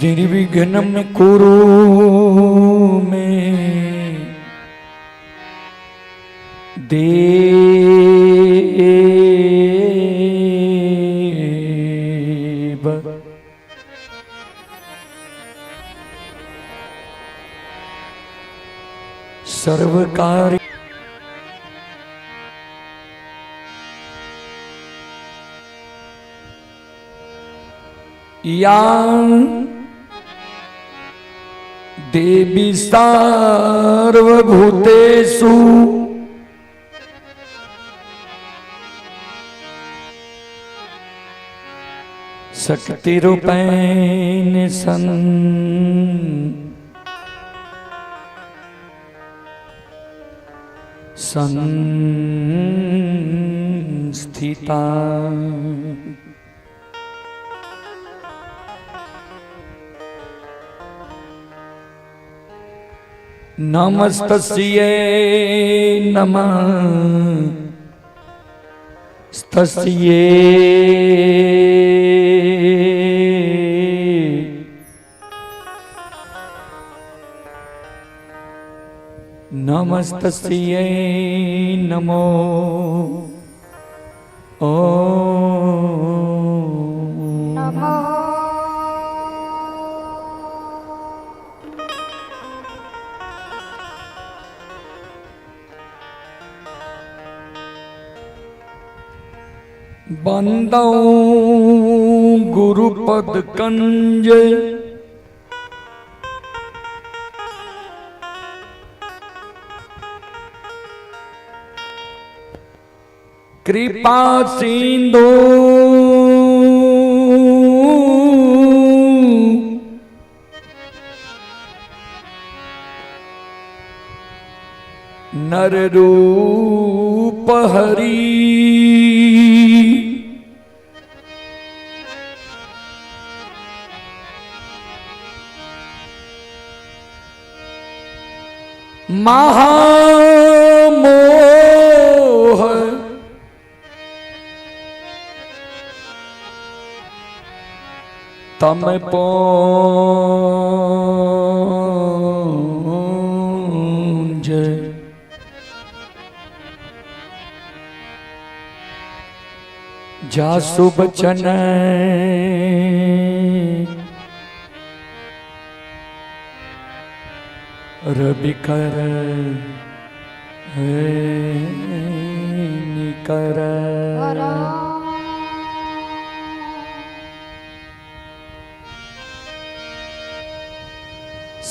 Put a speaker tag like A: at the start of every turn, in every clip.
A: निर्विघ्नं कुरु मे देव। सर्वकार्य या देवी सार्वभूतेषु शक्तिरूपेण सन् संस्थिता। नमस्तस्यै नमस्तस्यै नमस्तस्यै नमो ओ
B: नमः।
A: बंदौ गुरुपद कंज कृपा सिंधु नर रूप हरि। महामोह तम पुंज जासु बचन रवि कर निकर।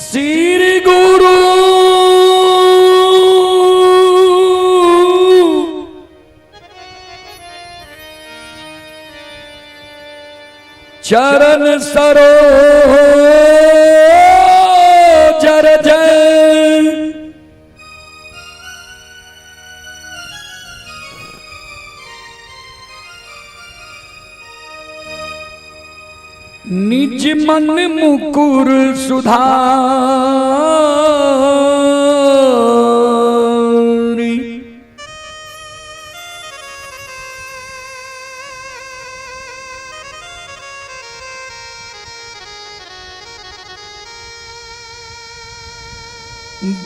A: श्री गुरु चरण सरो जर जय निज मन मुकुर सुधारी।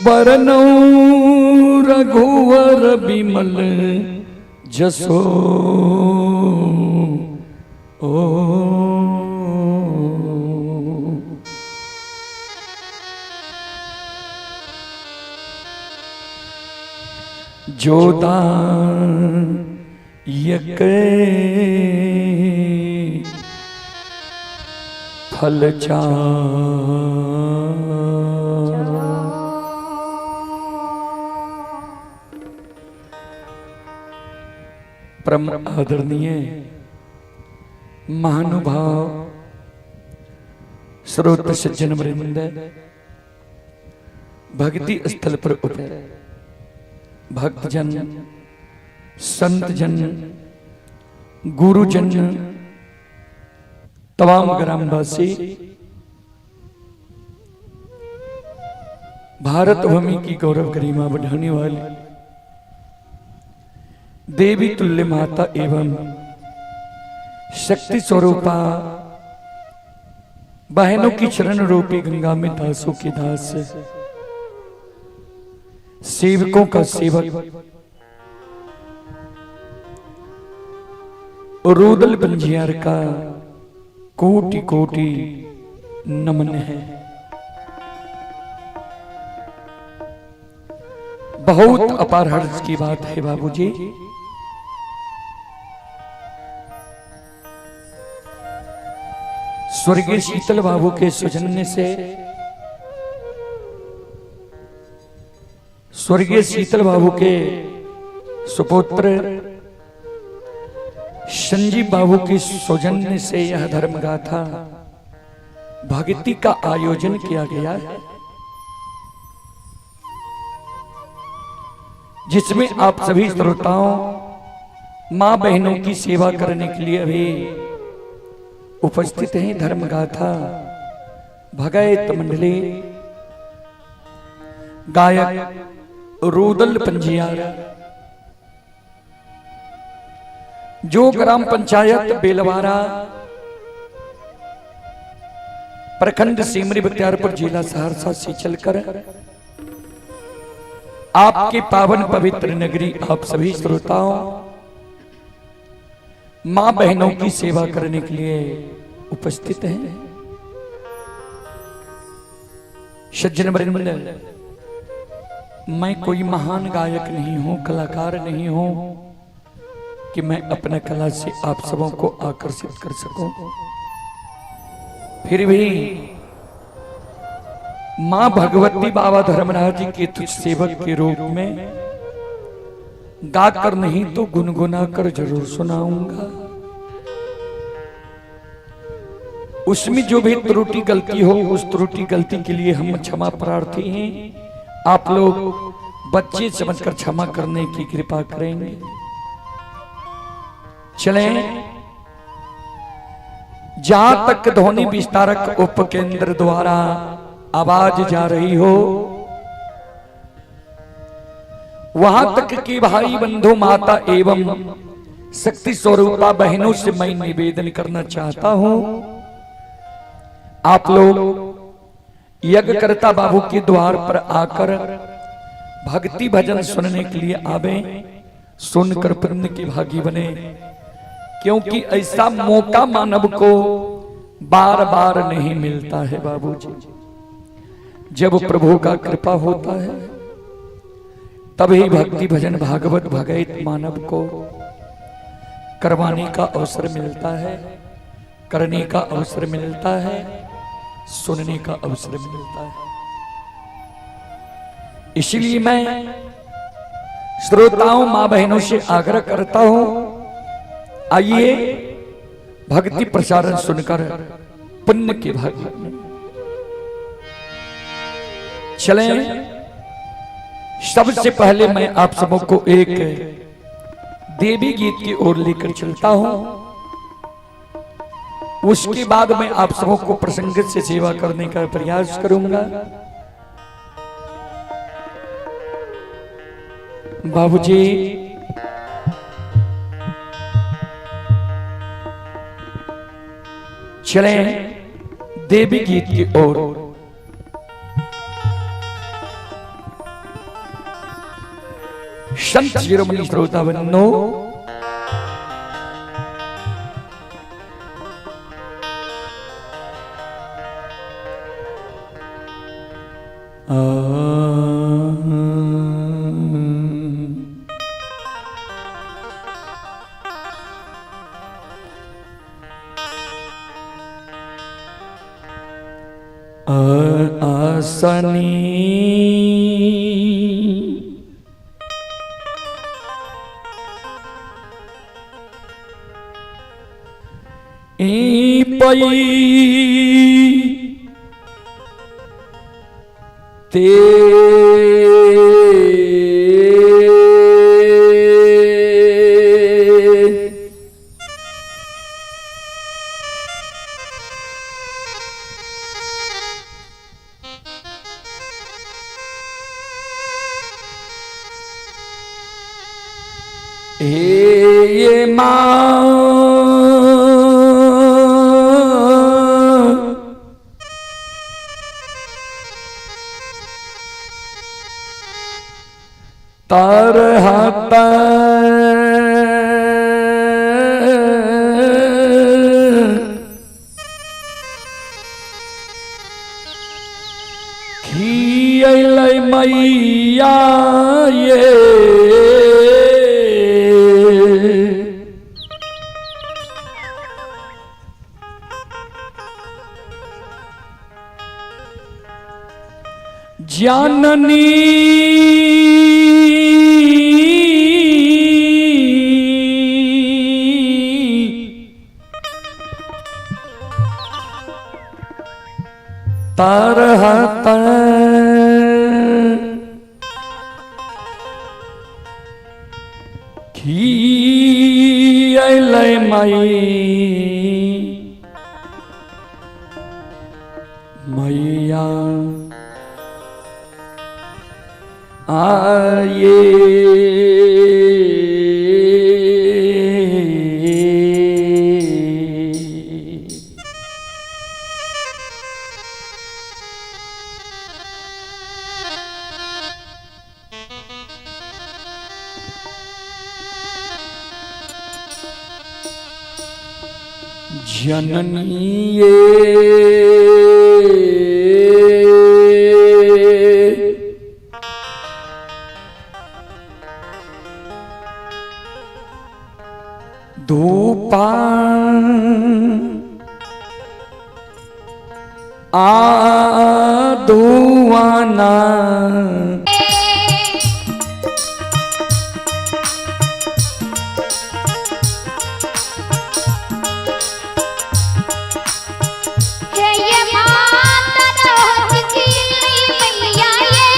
A: बरनौ रघुवर बिमल जसो ओ जोदायक फल परम आदरणीय महानुभाव स्रोत सज्जन वृंद, भक्ति स्थल पर भक्तजन, संतजन, गुरुजन, तमाम ग्रामवासी, भारत भूमि की गौरव गरिमा बढ़ाने वाली देवी तुल्य माता एवं शक्ति स्वरूपा बहनों की चरण रूपी गंगा में दासों के दास, सेवकों का सेवक रूदल पंजियार का कोटि कोटि नमन है। बहुत अपार हर्ष की बात है बाबूजी। स्वर्गीय शीतल बाबू के सौजन्य से, स्वर्गीय शीतल बाबू के सुपुत्र संजीव बाबू के सौजन्य से यह धर्म गाथा भक्ति का आयोजन किया गया है, जिसमें आप सभी श्रोताओं मां बहनों की सेवा करने के लिए अभी उपस्थित हैं। धर्म गाथा भगैत मंडली, गायक रूदल पंजियार, जो ग्राम पंचायत बेलवारा, प्रखंड सिमरी बख्तियारपुर, जिला सहरसा से चलकर आपके पावन पवित्र नगरी आप सभी श्रोताओं मां बहनों की सेवा करने के लिए उपस्थित हैं। सज्जन वृंद, मैं कोई महान गायक नहीं हूं, कलाकार नहीं हूं कि मैं अपना कला से आप सबों को आकर्षित कर सकूं। फिर भी मां भगवती बाबा धर्मराज जी के तुच्छ सेवक के रूप में गाकर नहीं तो गुनगुना कर जरूर सुनाऊंगा। उसमें जो भी त्रुटि गलती हो, उस त्रुटि गलती के लिए हम क्षमा प्रार्थी हैं। आप लोग बच्चे समझकर क्षमा करने की कृपा करेंगे। चलें, जहां तक ध्वनि विस्तारक उपकेंद्र द्वारा आवाज जा रही हो, वहां तक कि भाई बंधु माता एवं शक्ति स्वरूपा बहनों से मैं निवेदन करना चाहता हूं, आप लोग यज्ञकर्ता बाबू के द्वार पर आकर भक्ति भजन सुनने के लिए आवे, सुनकर पुण्य के भागी बने, क्योंकि ऐसा मौका मानव को बार बार नहीं मिलता है बाबूजी। जब प्रभु का कृपा होता है तभी भक्ति भजन भागवत भगैत मानव को करवाने का अवसर मिलता है, करने का अवसर मिलता है, सुनने का अवसर मिलता है। इसलिए मैं श्रोताओं मां बहनों से आग्रह करता हूं, आइए भक्ति प्रसारण सुनकर पुण्य के भागी बने। चलें, सबसे पहले मैं आप सबों को एक देवी गीत की ओर लेकर चलता हूं। उसके बाद मैं आप सबों को प्रसंग से सेवा करने का प्रयास करूंगा। बाबूजी, चलें देवी गीत की ओर। संत शिरोमणि श्रोता बंधु, आसनी पई ते हे मां तरहत खियलै मैया ये जननी तरहत खियलै मई मैया आये। जननी ये धूपा आ धुआना।
B: हे ये माता रोज की मैया ये।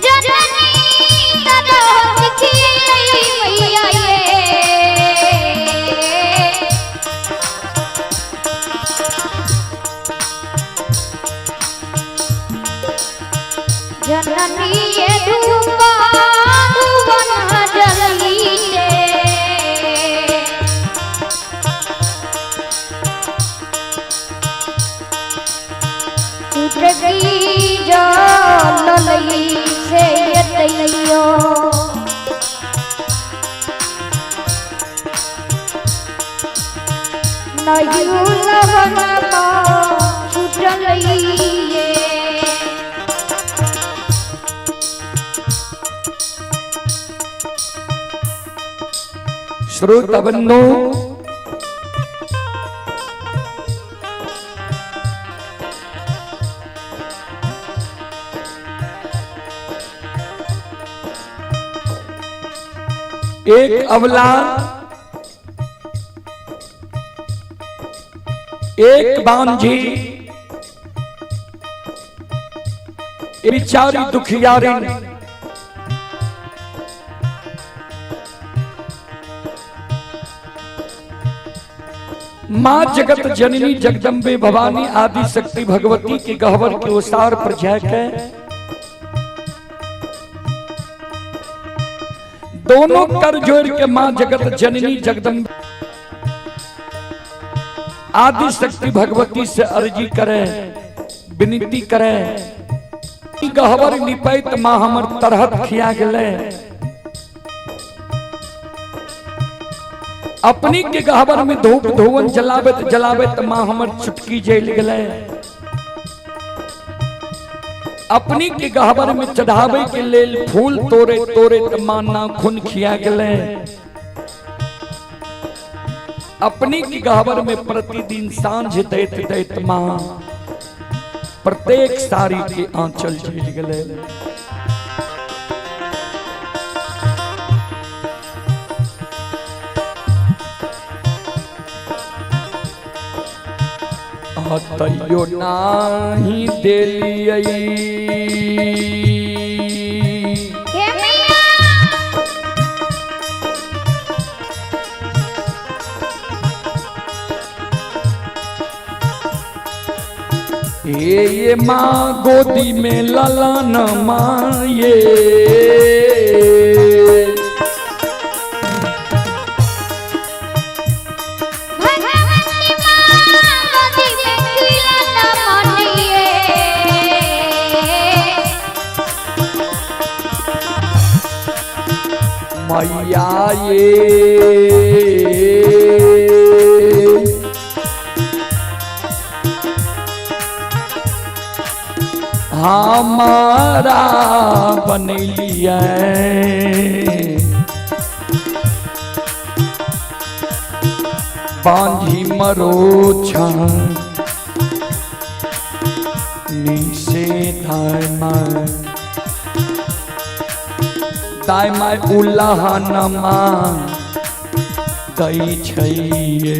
B: जननी तरोज की मैया ये। जननी ये धूपा धुवन जलई से। चुटकी जलई से तैयो। नयू लवन छुटलई ये।
A: श्रोता बंधु, एक अवला, एक बांझी, बिचारी दुखियारिन माँ जगत जननी जगदम्बे भवानी आदि शक्ति भगवती के गहवर के ओसार पर जाके दोनों कर जोड़ के माँ जगत जननी जगदम्बे आदि शक्ति भगवती से अर्जी करे, विनती करे। गहवर निपैत माँ हमर तरहत खिया गेले। अपनी के गहवर में धूप धोवन जलाबत जलाबत माँ हमर चुटकी जल गले। अपनी के गहवर में चढ़ावे के लेल फूल तोड़े तोड़े त माँ नाखून खिया गेले। अपनी के गहवर में प्रतिदिन सांझ दैत दैत माँ प्रत्येक साड़ी के आंचल झेल गले। तैयो नाही देलियै
B: हे मैया
A: हे ये माँ गोदी में ललन माँ ये। आये। हमारा बनेलिए बांधी मरोछा निसे दाय माय दाय माय उल्लाहनमा दै छैये।